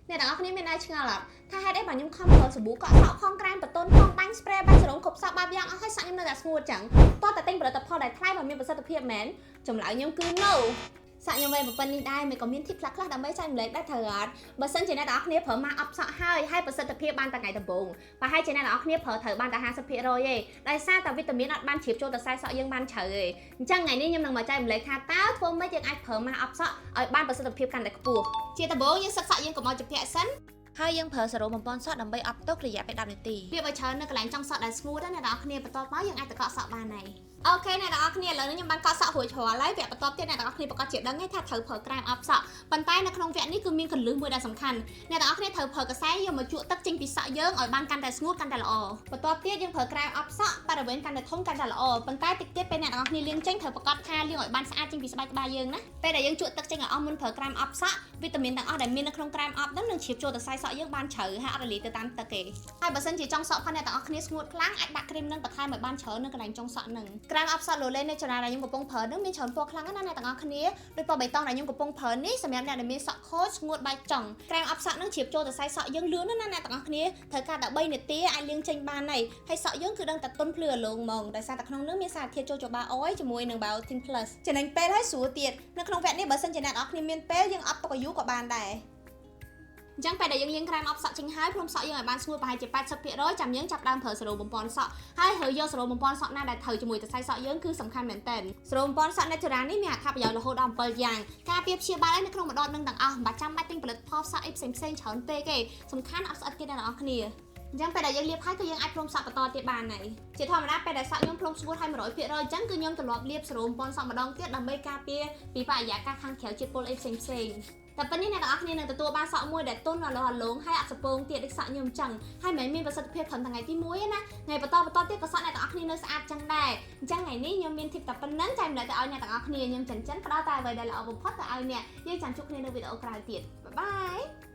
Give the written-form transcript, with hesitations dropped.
អ្នកទាំងអស់គ្នាមានដែរឆ្ងល់អត់ថាហេតុអីបាទខ្ញុំខំប្រើសាប៊ូកក់សក់ផងក្រែមបតុនផងបាញ់ spray បាញ់សេរ៉ូមគ្រប់សក់បែបយ៉ាងអស់ហើយសក់ខ្ញុំនៅតែស្ងួតចឹងតោះតែទិញផលិតផលដែលថ្លៃមកមានប្រសិទ្ធភាពមែនចម្លើយខ្ញុំគឺ no សក់ខ្ញុំវែងប៉ុណ្្នេះដែរមិនក៏មាន tip ខ្លះៗដើម្បីចែករំលែកដែរត្រូវអត់បើសិនជាអ្នកទាំងអស់គ្នាប្រើម៉ាស់អប់សក់ហើយហើយប្រសិទ្ធភាពបានតែថ្ងៃដំបូងប្រហែលជាអ្នកទាំងអស់គ្នាប្រើត្រូវបានតែ50%ទេដោយសារតែវីតាមីនអត់បានជ្រាបចូលទៅខ្សែសក់យើងបានជ្រៅទេអញ្ចឹងថ្ងៃនេះខ្ញុំនឹងមកចែករំលែកថាតើធ្វើម៉េចយើងអាចប្រើម៉ាស់អប់សក់ឲ្យបានប្រសិទ្ធភាពកាន់តែខ្ពស់ជាដំបូងយើងសិកសក់យើងកុំឲ្យជំពាក់សិន ហើយយើងប្រើសេរ៉ូមបំប៉នសក់ដើម្បីអប់ទុករយៈពេល10នាទី វាឲ្យច្រើននៅកន្លែងចង់សក់ដែលស្ងួតណាអ្នកទាំងអស់គ្នាបន្ទាប់មកយើងអាចទៅកក់សក់បានហើយ OK អ្នកទាំងអស់គ្នាឥឡូវនេះខ្ញុំបានកក់សក់រួចរាល់ហើយវគ្គបន្ទាប់ទៀតអ្នកទាំងអស់គ្នាប្រកាសជាដឹងហើយថាត្រូវប្រើក្រែមអប់សក់ប៉ុន្តែនៅក្នុងវគ្គនេះគឺមានកលឹះមួយដែលសំខាន់អ្នកទាំងអស់គ្នាត្រូវប្រើកសែយកមកជក់ទឹកចេញពីសក់យើងឲ្យបានកាន់តែស្ងួតកាន់តែល្អបន្ទាប់ទៀតយើងប្រើក្រែមអប់សក់បរិវេណកាន់តែធំកាន់តែល្អប៉ុន្តែតិចទៀតពេលអ្នកទាំងអស់គ្នាលាងចេញត្រូវប្រកាសថាលាងឲ្យបានស្អាតចេញពីស្បែកក្បាលយើងណាពេលដែលយើងជក់ទឹកចេញឲ្យអស់មុនប្រើក្រែមអប់សក់វីតាមីនទាំងអស់ដែលមាននៅក្នុងក្រែមអប់ហ្នឹងនឹងជ្រាបចូលទៅខ្សែសក់យើងបានជ្រៅហើយអត់រលាយទៅតាមទឹកទេ ហើយបើសិនជាចង់សក់ផាអ្នកទាំងអស់គ្នាស្ងួតខ្លាំងអាចដាក់គ្រីមនឹងបន្ថែមឲ្យបានច្រើននៅកន្លែងចុងសក់នឹងក្រែមអប់សក់ Lolane Natural ដែលខ្ញុំកំពុងប្រើនឹងមានច្រើនពណ៌ខ្លាំងណាស់អ្នកទាំងអស់គ្នាដោយពណ៌បៃតងដែលខ្ញុំកំពុងប្រើនេះសម្រាប់អ្នកដែលមានសក់ខូចស្ងួតបែកចុងក្រែមអប់សក់នឹងជ្រាបចូលទៅខ្សែសក់យើងលឿនណាស់ណាអ្នកទាំងអស់គ្នាត្រូវការតែ3នាទីអាចលាងចេញបានហើយហើយសក់យើងគឺដឹងតែទន់ភ្លឺរលោងហ្មងដោយសារតែក្នុងនោះមានសារធាតុចូលជបាអយជាមួយនឹង Biotin Plus ចំណេញពេលហើយស្រួលទៀតនៅក្នុងវគ្គនេះបើសិនជាអ្នកទាំងអស់គ្នាមានពេលយើងអប់ទុកឲ្យយូរក៏បានដែរអញ្ចឹងពេលដែលយើងលាងក្រែមអប់សក់ចេញហើយផ្លុំសក់យើងឲ្យបានស្ងួតប្រហែលជា80%ចាំយើងចាប់ដើមប្រើសេរ៉ូមបំប៉នសក់ហើយត្រូវយកសេរ៉ូមបំប៉នសក់ណាដែលត្រូវជាមួយសរសៃសក់យើងគឺសំខាន់មែនទែនសេរ៉ូមបំប៉នសក់ Natural នេះមានអត្ថប្រយោជន៍រហូតដល់7យ៉ាងការពារព្យាបាលឲ្យនៅក្នុងម្ដុតនឹងទាំងអស់មិនបាច់ចាំបាច់ទិញផលិតផលសក់អីផ្សេងៗច្រើនពេកទេសំខាន់អត់ស្អិតគេដល់អ្នកនរគ្នាអញ្ចឹងពេលដែលយើងលាបហើយគឺយើងអាចផ្លុំសក់បន្តទៀតបានហើយជាធម្មតាពេលដែលសក់ខ្ញុំផ្លុំស្ងួតហើយ100%អញ្ចឹងគឺខ្ញុំទម្លាប់លាបសេរ៉ូមបំប៉នសក់ម្ដងទៀតដើម្បីការពារពីបរិយាកាសខាងក្រៅជាតិពុលអីផ្សេងៗតែប៉ុណ្នេះអ្នកទាំងអស់គ្នានឹងទទួលបានសក់មួយដែលទន់រលោងរលោងហើយអត់សពងទៀតដូចសក់ខ្ញុំអញ្ចឹងហើយមិនមែនមានប្រសិទ្ធភាពត្រឹមថ្ងៃទី1ទេណាថ្ងៃបន្តបន្តទៀតក៏សក់អ្នកទាំងអស់គ្នានៅស្អាតចឹងដែរអញ្ចឹងថ្ងៃនេះខ្ញុំមាន tip តែប៉ុណ្្នឹងចែករំលែកទៅឲ្យអ្នកទាំងអស់គ្នាខ្ញុំចិនចិនផ្ដល់តែអ្វីដែលល្អបំផុតទៅឲ្យអ្នកយើងចាំជួបគ្នានៅវីដេអូក្រោយទៀត bye bye.